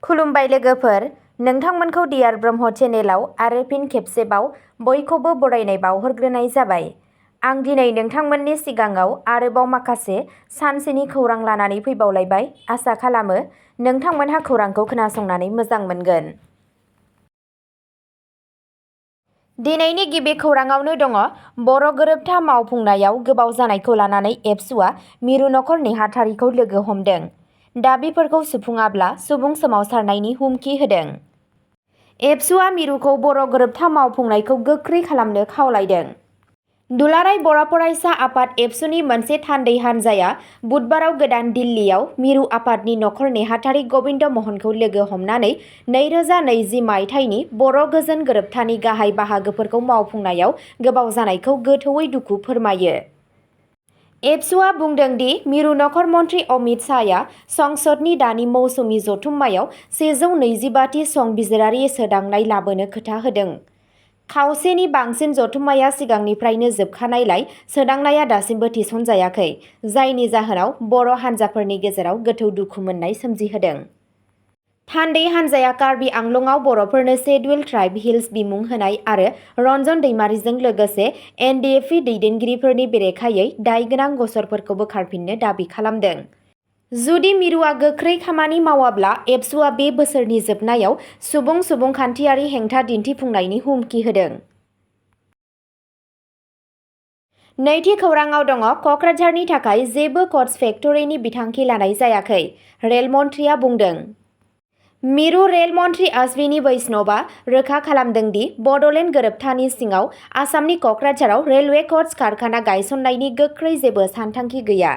खुलुमबाय लोगोफोर, नोंथांमोनखौ डियार ब्रह्म चेनेलाव आरो फिन खेबसेबाव बयखौबो बरायनाय बावहरग्रोनाय जाबाय। आं दिनै नोंथांमोननि सिगाङाव आरोबाव माखासे सानसेनि खौरां लानानै फैबावलायबाय। आसा खालामो नोंथांमोनहा खौरांखौ खोनासंनानै मोजां मोनगोन। दिनैनि गिबि खौराङावनो दङ बर' गोरोबथा मावफुंनायाव गोबाव जानायखौ लानानै एबसुआ मिरु नखर नेहाथारिखौ लोगो हमदों। दाबिफोरखौ सुफुङाब्ला सुबुं सोमावसारनायनि हुमखि होदों। एबसुआ मिरुखौ बर' गोरोबथा मावफुंनायखौ गोख्रै खालामनो खावलायदों। दुलाराय बर' फरायसा आफाद एबसुनि मोनसे थान्दै हान्जाया बुधबाराव गोदान दिल्लीयाव मिरु आफादनि नखर नेहाथारि गबिन्द महनखौ लोगो हमनानै 2020 मायथाइनि बर' गोजोन गोरोबथानि गाहाय बाहागोफोरखौ मावफुंनायाव गोबाव जानायखौ गोथौयै दुखु फोरमायो। एबसुआ बुंदों दि मिरु नखर मन्त्रि अमित शाहया संसदनि दानि मौसुमि जथुम्मायाव 125थि संबिजिरारि सोदांनाय लाबोनो खोथा होदों। खावसेनि बांसिन जथुम्माया सिगांनिफ्रायनो जोबखानायलाय सोदांनाया दासिमबो थिसनजायाखै, जायनि जाहोनाव बर' हान्जाफोरनि गेजेराव गोथौ दुखु मोननाय सोमजिहोदों। थान्दै हान्जाया कार्बि आंलंआव बर'फोरनो शेड्युल ट्राइब हिल्स बिमुं होनाय आरो रन्जन दैमारिजों लोगोसे एनडिएफबि दैदेनगिरिफोरनि बेरेखायै दायगोनां गसरफोरखौ बोखारफिननो दाबि खालामदों। जुदि मिरुआ गोख्रै खामानि मावाब्ला एबसुआ बे बोसोरनि जोबनायाव सुबुंखान्थियारि हेंथा दिन्थिफुंनायनि हुमखि होदों। नैथि खौराङाव दङ कक्राझारनि थाखाय जेबो कच फेक्टरिनि बिथांखि लानाय जायाखै, रेल मन्थ्रिया बुंदों। मिरु रेल मन्थ्रि अश्विनी वैष्णवआ रोखा खालामदों दि बड'लेण्ड गोरोबथानि सिङाव आसामनि कक्राझाराव रेलवे कच कारखाना गायसननायनि गोख्रै जेबो सानथांखि गैया।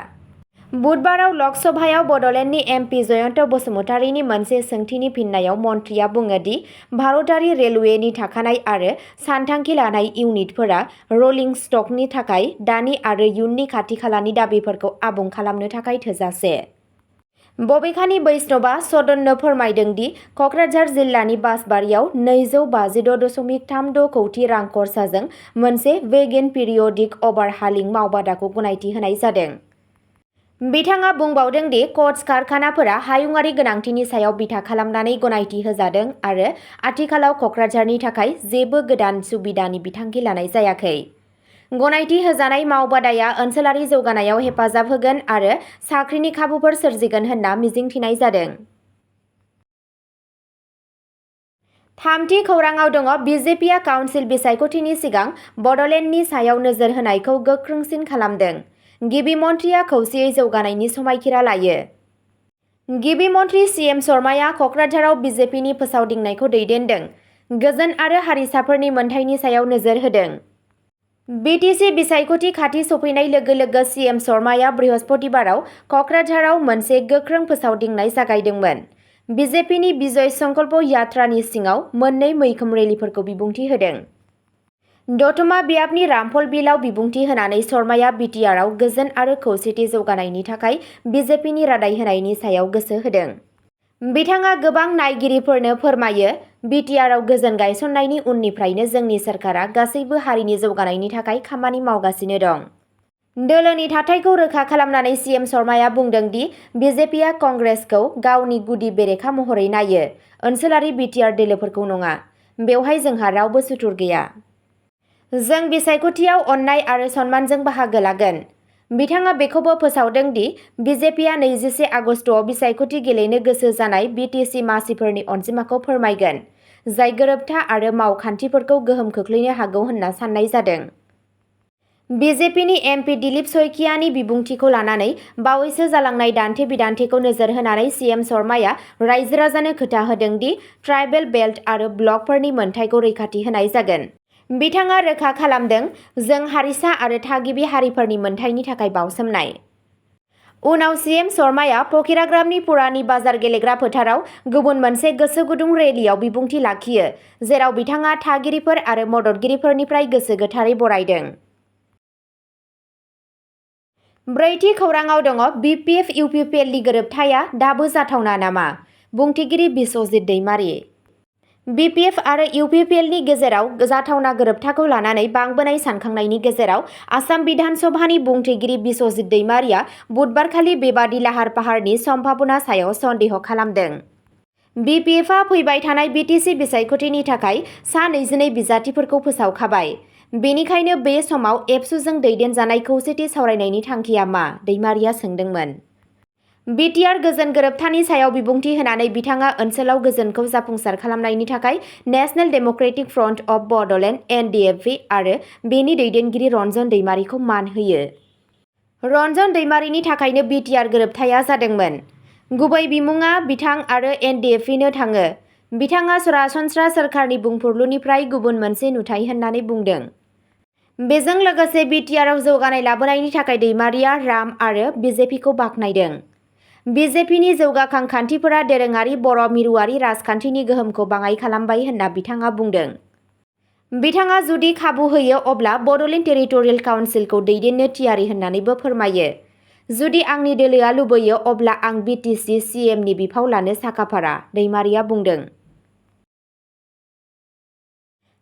बुधबाराव लकसभायाव बड'लेण्डनि एमपि जयन्त बसुमतारीनि मोनसे सोंथिनि फिननायाव मन्थ्रिया बुङो दि भारतारि रेलवेनि थाखानाय आरो सानथांखि लानाय इउनिटफोरा रलिं स्टकनि थाखाय दानि आरो इयुननि खाथि-खालानि दाबिफोरखौ आबुं खालामनो थाखाय थोजासे। बबेखानि वैष्णवआ सदननो फोरमायदों दि कक्राझार जिल्लानि बासबारियाव 256.36 कौटि रां खरसाजों मोनसे वेगन पिरियडिक अभारहालिं मावबादाखौ गनायथि होनाय जादों। बिथाङा बुंबावदों दि कच कारखानाफोरा हायुंआरि गोनांथिनि सायाव बिथा खालामनानै गनायथि होजादों आरो आथिखालाव कक्राझारनि थाखाय जेबो गोदान सुबिदानि बिथांखि लानाय जायाखै। गनायथि होजानाय मावबादाया ओनसोलारि जौगानायाव हेफाजाब होगोन आरो साख्रिनि खाबुफोर सोरजिगोन होनना मिजिंथिनाय जादों। थामथि खौराङाव दङ बिजेपिआ काउन्सिल बिसायख'थिनि सिगां बड'लेण्डनि सायाव नोजोर होनायखौ गोख्रोंसिन खालामदों। गिबि मन्थ्रिया खौसेयै जौगानायनि समायखिरा लायो। गिबि मन्थ्रि सिएम शर्माया कक्राझाराव बिजेपिनि फोसावदिंनायखौ दैदेनदों, गोजोन आरो हारिसाफोरनि मोनथायनि सायाव नोजोर होदों। बिटिसि बिसायख'थि खाथि सफैनाय लोगो लोगो सिएम शर्माया बृहस्पतिबाराव कक्राझाराव मोनसे गोख्रों फोसावदिंनाय जागायदोंमोन। बिजेपिनि विजय संकल्प यात्रानि सिङाव मोननै मैखोम रेलिफोरखौ बिबुंथि होदों। दतमा बियाबनि रामफल बिलआव बिबुंथि होनानै शर्माया बिटिआरआव गोजोन आरो खौसेथि जौगानायनि थाखाय बिजेपिनि रादाय होनायनि सायाव गोसो होदों। बिथाङा गोबां नायगिरिफोरनो फोरमायो, बिटिआरआव गोजोन गायसननायनि उननिफ्रायनो जोंनि सोरखारा गासैबो हारिनि जौगानायनि थाखाय खामानि मावगासिनो दं। दोलोनि थाथायखौ रोखा खालामनानै सिएम शर्माया बुंदों दि बिजेपिआ कंग्रेसखौ गावनि गुदि बेरेखा महरै नायो, ओनसोलारि बिटिआर दोलोफोरखौ नङा। बेवहाय जोंहा रावबो सुथुर गैया। जों बिसायख'थियाव अननाय आरो सनमानजों बाहागो लागोन। बिथाङा बेखौबो फोसावदों दि बिजेपिआ 21 आगस्तआव बिसायख'थि गेलेनो गोसो जानाय बिटिसि मासिफोरनि अनजिमाखौ फोरमायगोन, जाय गोरोबथा आरो मावखान्थिफोरखौ गोहोम खोख्लैनो हागौ होनना सान्नाय जादों। बिजेपिनि एमपि दिलीप शइकियानि बिबुंथिखौ लानानै बावैसो जालांनाय दान्थे-बिदान्थेखौ नोजोर होनानै सिएम शर्माया रायजो-राजानो खोथा होदों दि ट्राइबेल बेल्ट आरो ब्लकफोरनि मोनथायखौ रैखाथि होनाय जागोन। बिथाङा रोखा खालामदों, जों हारिसा आरो थागिबि हारिफोरनि मोनथायनि थाखाय बावसोमनाय। उनाव सिएम शर्माया फकिराग्रामनि पुरानि बाजार गेलेग्रा फोथाराव गुबुन मोनसे गोसो गुदुं रेलियाव बिबुंथि लाखियो, जेराव बिथाङा थागिरिफोर आरो मददगिरिफोरनिफ्राय गोसो गोथारै बरायदों। ब्रैथि खौराङाव दङ बिपिएफ इउपिपिएलनि गोरोबथाया दाबो जाथावना नामा? बुंथिगिरि बिस्वजित दैमारि। बिपिएफ आरो इउपिपिएलनि गेजेराव जाथावना गोरोबथाखौ लानानै बांबोनाय सानखांनायनि गेजेराव आसाम बिधान सभानि बुंथिगिरि बिस्वजित दैमारिया बुधबारखालि बेबादि लाहार-फाहारनि सम्भाबना सायाव सन्देह खालामदों। BPFआ फैबाय थानाय BTC बिसायख'थिनि थाखाय सा 22 बिजाथिफोरखौ फोसावखाबाय। बेनिखायनो बे समाव एबसुजों दैदेनजानाय खौसेथि सावरायनायनि थांखिया मा? दैमारिया सोंदोंमोन। बिटिआर गोजोन गोरोबथानि सायाव बिबुंथि होनानै बिथाङा ओनसोलाव गोजोनखौ जाफुंसार खालामनायनि थाखाय national Democratic front of Bodoland (NDFB) आरो बेनि दैदेनगिरि रन्जन दैमारिखौ मान होयो। रन्जन दैमारिनि थाखायनो बिटिआर गोरोबथाया जादोंमोन। गुबै बिमुंआ बिथां आरो NDFBनो थाङो। बिथाङा सरासनस्रा सोरखारनि बुंफुरलुनिफ्राय गुबुन मोनसे नुथाय होननानै बुंदों। बेजों लोगोसे बिटिआरआव जौगानाय लाबोनायनि थाखाय दैमारिया राम आरो बिजेपिखौ बाख्नायदों। बिजेपिनि जौगाखां खान्थिफोरा दोरोङारि बर' मिरुआरि राजखान्थिनि गोहोमखौ बाङाइ खालामबाय होनना बिथाङा बुंदों। बिथाङा जुदि खाबु होयो अब्ला बड'लेण्ड टेरिटरियेल काउन्सिलखौ दैदेननो थियारि होननानैबो फोरमायो। जुदि आंनि दोलोआ लुबैयो अब्ला आं बिटिसि CMनि बिफाव लानो साखाफारा, दैमारिया बुंदों।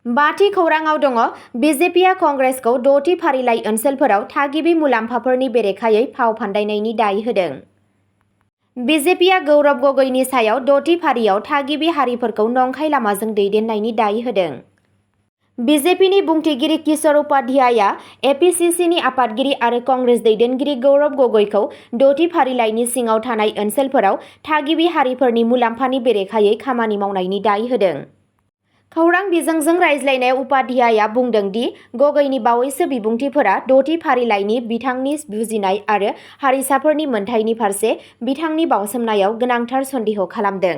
बाथि खौराङाव दङ बिजेपिआ कंग्रेसखौ 6थि फारिलाइ ओनसोलफोराव थागिबि मुलाम्फाफोरनि बेरेखायै फाव फान्दायनायनि दाय होदों। बिजेपिआ गौरब गगैनि सायाव 6थि फारियाव थागिबि हारिफोरखौ नंखाय लामाजों दैदेननायनि दाय होदों। बिजेपिनि बुंथिगिरि किशोर उपाध्यायआ एपिसिसिनि आफादगिरि आरो कंग्रेस दैदेनगिरि गौरब गगैखौ 6थि फारिलाइनि सिङाव थानाय ओनसोलफोराव थागिबि हारिफोरनि मुलाम्फानि बेरेखायै खामानि मावनायनि दाय होदों। खौरां बिजोंजों रायज्लायनायाव उपाध्यायआ बुंदों दि गगैनि बावैसो बिबुंथिफोरा 6थि फारिलाइनि बिथांनि बुजिनाय आरो हारिसाफोरनि मोनथायनि फारसे बिथांनि बावसोमनायाव गोनांथार सन्देह खालामदों।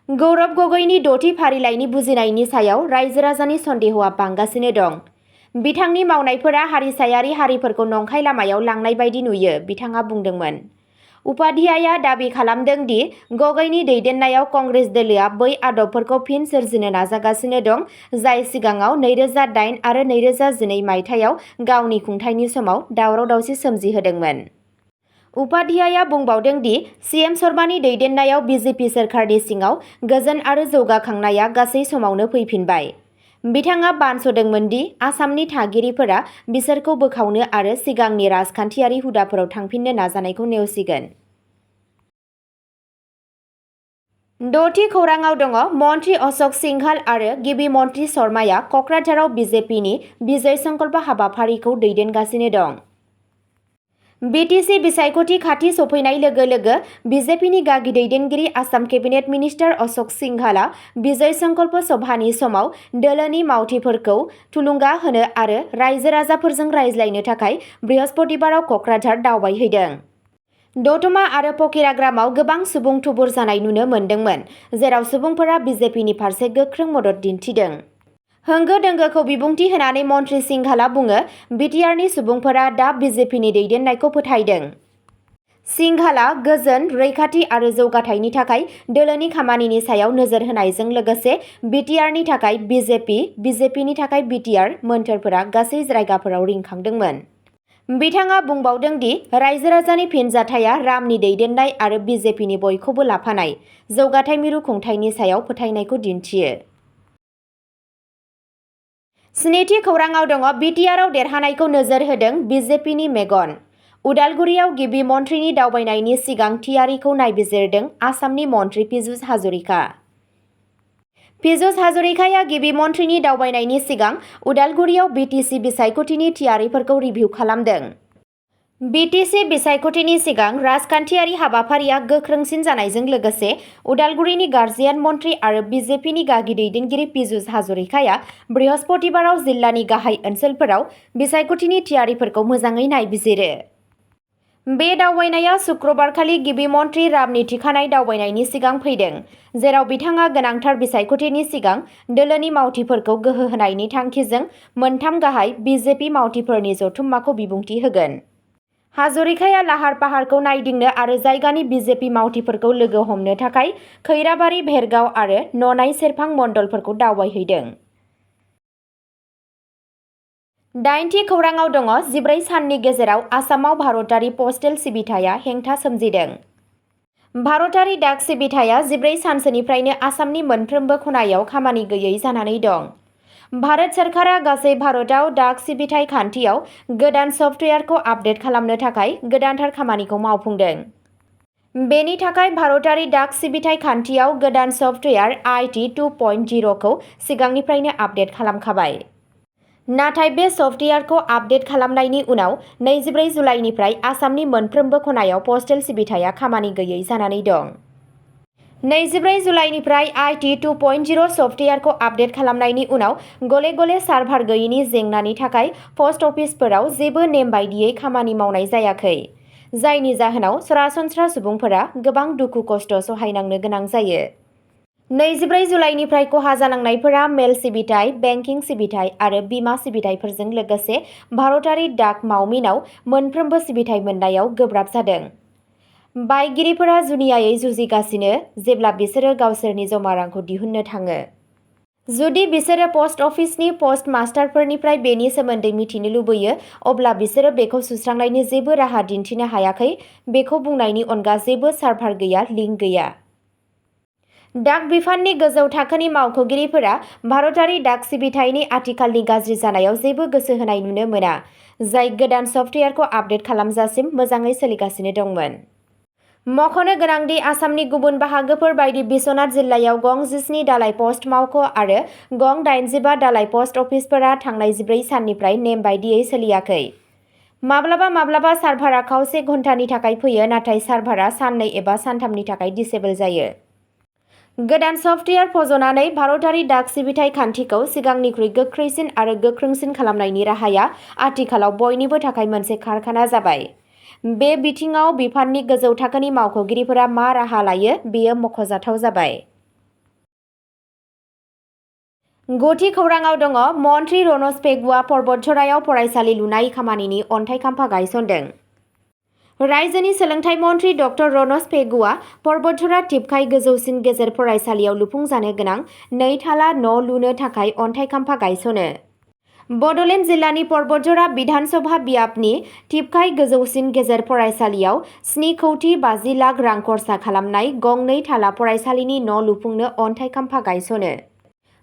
गौरब गगैनि 6थि फारिलाइनि बुजिनायनि सायाव रायजो-राजानि सन्देहआ बांगासिनो दं। बिथांनि मावनायफोरा हारिसायारि हारिफोरखौ नंखाय लामायाव लांनाय बायदि नुयो, बिथाङा बुंदोंमोन। उपाध्यायआ दाबि खालामदों दि गगैनि दैदेननायाव कंग्रेस दोलोआ बै आदबफोरखौ फिन सोरजिनो नाजागासिनो दं जाय सिगाङाव 2008 आरो 2012 मायथाइयाव गावनि खुंथायनि समाव दावराव-दावसि सोमजिहोदोंमोन। उपाध्यायआ बुंबावदों दि CM शर्मानि दैदेननायाव बिजेपि सोरखारनि सिङाव गोजोन आरो जौगाखांनाया गासै समावनो फैफिनबाय। बिथाङा बानस'दोंमोन दि आसामनि थागिरिफोरा बिसोरखौ बोखावनो आरो सिगांनि राजखान्थियारि हुदाफोराव थांफिननो नाजानायखौ नेवसिगोन। 6थि खौराङाव दङ मन्त्रि अशोक सिंघाल आरो गिबि मन्त्रि शर्माया कक्राझाराव बिजेपिनि विजय संकल्प हाबाफारिखौ दैदेनगासिनो दं। बिटिसि बिसायख'थि खाथि सफैनाय लोगो लोगो बिजेपिनि गागि दैदेनगिरि आसाम केबिनेट मिनिस्टार अशोक सिंघालआ विजय संकल्प सभानि समाव दोलोनि मावथिफोरखौ थुलुंगा होनो आरो रायजो-राजाफोरजों रायज्लायनो थाखाय बृहस्पतिबाराव कक्राझार दावबायहैदों। दतमा आरो फकिराग्रामाव गोबां सुबुं थुबुर जानाय नुनो मोन्दोंमोन, जेराव सुबुंफोरा बिजेपिनि फारसे गोख्रों मदद दिन्थिदों। होंगो-दोंगोखौ बिबुंथि होनानै मन्त्रि सिंघालआ बुङो, बिटिआरनि सुबुंफोरा दा बिजेपिनि दैदेननायखौ फोथायदों। सिंघालआ गोजोन, रैखाथि आरो जौगाथायनि थाखाय दोलोनि खामानिनि सायाव नोजोर होनायजों लोगोसे बिटिआरनि थाखाय बिजेपि, बिजेपिनि थाखाय बिटिआर मोन्थोरफोरा गासै जायगाफोराव रिंखांदोंमोन। बिथाङा बुंबावदों दि रायजो-राजानि फिनजाथाया रामनि दैदेननाय आरो बिजेपिनि बयखौबो लाफानाय, जौगाथाय मिरु खुंथायनि सायाव फोथायनायखौ दिन्थियो। 7थि खौराङाव दङ बिटिआरआव देरहानायखौ नोजोर होदों बिजेपिनि मेगन। उदालगुरियाव गिबि मन्थ्रिनि दावबायनायनि सिगां थियारिखौ नायबिजिरदों आसामनि मन्थ्रि पीयूष हाजरिका। पीयूष हाजरिकाया गिबि मन्थ्रिनि दावबायनायनि सिगां उदालगुरियाव बिटिसि बिसायख'थिनि थियारिफोरखौ रिभिउ खालामदों। बिटिसि बिसायख'थिनि सिगां राजखान्थियारि हाबाफारिया गोख्रोंसिन जानायजों लोगोसे उदालगुरिनि गार्जियान मन्थ्रि आरो बिजेपिनि गागि दैदेनगिरि पीयूष हाजरिकाया बृहस्पतिबाराव जिल्लानि गाहाय ओनसोलफोराव बिसायख'थिनि थियारिफोरखौ मोजाङै नायबिजिरो। बे दावबायनाया सुक्रुबारखालि गिबि मन्थ्रि रामनि थिखानाय दावबायनायनि सिगां फैदों, जेराव बिथाङा गोनांथार बिसायख'थिनि सिगां दोलोनि मावथिफोरखौ गोहो होनायनि थांखिजों मोनथाम गाहाय बिजेपि मावथिफोरनि जथुम्माखौ बिबुंथि होगोन। हाजरिकाया लाहार-फाहारखौ नायदिंनो आरो जायगानि बिजेपि मावथिफोरखौ लोगो हमनो थाखाय खैराबारि, भेरगाव आरो ननाय सेरफां मण्डलफोरखौ दावबायहैदों। 8थि खौराङाव दङ 14 साननि गेजेराव आसामाव भारतारि पस्टेल सिबिथाया हेंथा सोमजिदों। भारतारि डाक सिबिथाया 14 सानसोनिफ्रायनो आसामनि मोनफ्रोमबो खनायाव खामानि गैयै जानानै दं। भारत सोरखारा गासै भारतआव डाक सिबिथाय खान्थियाव गोदान सफ्टवेयारखौ आपडेट खालामनो थाखाय गोदानथार खामानिखौ मावफुंदों। बेनि थाखाय भारतारि डाक सिबिथाय खान्थियाव गोदान सफ्टवेयार IT 2.0 खौ सिगांनिफ्रायनो आपडेट खालामखाबाय। नाथाय बे सफ्टवेयारखौ आपडेट खालामनायनि उनाव 24 जुलाइनिफ्राय आसामनि मोनफ्रोमबो खनायाव पस्टेल सिबिथाया खामानि गैयै जानानै दं। 24 जुलाइनिफ्राय IT 2.0 सफ्टवेयारखौ आपडेट खालामनायनि उनाव गले गले सार्भार गैयैनि जेंनानि थाखाय पस्ट अफिसफोराव जेबो नेम बायदियै खामानि मावनाय जायाखै, जायनि जाहोनाव सरासनस्रा सुबुंफोरा गोबां दुखु खस्थ' सहायनांनो गोनां जायो। 24 जुलाइनिफ्राय खहा जालांनायफोरा मेल सिबिथाय, बेंकिं सिबिथाय आरो बीमा सिबिथायफोरजों लोगोसे भारतारि डाक मावमिनाव मोनफ्रोमबो सिबिथाय मोननायाव गोब्राब जादों। बायगिरिफोरा जुनियायै जुजिगासिनो जेब्ला बिसोरो गावसोरनि जमा रांखौ दिहुननो थाङो। जुदि बिसोरो पस्ट अफिसनि पस्ट मास्टारफोरनिफ्राय बेनि सोमोन्दै मिथिनो लुबैयो, अब्ला बिसोरो बेखौ सुस्रांनायनि जेबो राहा दिन्थिनो हायाखै, बेखौ बुंनायनि अनगा जेबो सार्भार गैया, लिंक गैया। डाक बिफाननि गोजौ थाखोनि मावख'गिरिफोरा भारतारि डाक सिबिथायनि आथिखालनि गाज्रि जानायाव जेबो गोसो होनाय नुनो मोना, जाय गोदान सफ्टवेयारखौ आपडेट खालामजासिम मोजाङै सोलिगासिनो दंमोन। मख'नो गोनांदि आसामनि गुबुन बाहागोफोर बायदि बिश्वनाथ जिल्लायाव गं 17 दालाय पस्ट मावख' आरो गं 85 दालाय पस्ट अफिसफोरा थांनाय 14 साननिफ्राय नेम बायदियै सोलियाखै। माब्लाबा माब्लाबा सार्भारआ खावसे घन्टानि थाखाय फैयो, नाथाय सार्भारआ साननै एबा सानथामनि थाखाय दिसेबल जायो। गोदान सफ्टवेयार फज'नानै भारतारि डाक सिबिथाय खान्थिखौ सिगांनिख्रुइ गोख्रैसिन आरो गोख्रोंसिन खालामनायनि राहाया आथिखालाव बयनिबो थाखाय मोनसे खारखाना जाबाय। बे बिथिङाव बिफाननि गोजौ थाखोनि मावख'गिरिफोरा मा राहा लायो, बेयो मख'जाथाव जाबाय। गुथि खौराङाव दङ मन्त्रि रनज पेगुआ पर्बतझरायाव फरायसालि लुनाय खामानिनि अन्थाइ खाम्फा गायसनदों। रायजोनि सोलोंथाइ मन्त्रि डक्टर रनज पेगुआ पर्बतझरा टिपकाइ गोजौसिन गेजेर फरायसालियाव लुफुंजानो गोनां 2 थाला न' लुनो थाखाय अन्थाइ खाम्फा गायसनो। बड'लेण्ड जिल्लानि पर्बतझरा बिधानसभा बियाबनि टिपकाइ गोजौसिन गेजेर फरायसालियाव 7,50 लाख रां खरसा खालामनाय गं 2 थाला फरायसालिनि न' लुफुंनो अन्थाइ खाम्फा गायसनो।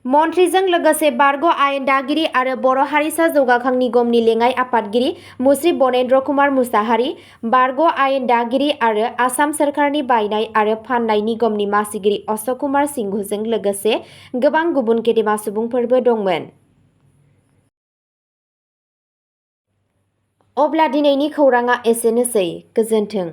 मन्थ्रिजों लोगोसे बारग' आयेन दागिरि आरो बर' हारिसा जौगाखां निगमनि लेङाइ आफादगिरि मुस्रि बनेन्द्र कुमार मुसाहारि, बारग' आयेन दागिरि आरो आसाम सोरखारनि बायनाय आरो फाननाय निगमनि मासिगिरि अशक कुमार सिंघुजों लोगोसे गोबां गुबुन गेदेमा सुबुंफोरबो दंमोन। अब्ला दिनैनि खौराङा एसेनोसै, गोजोन्थों।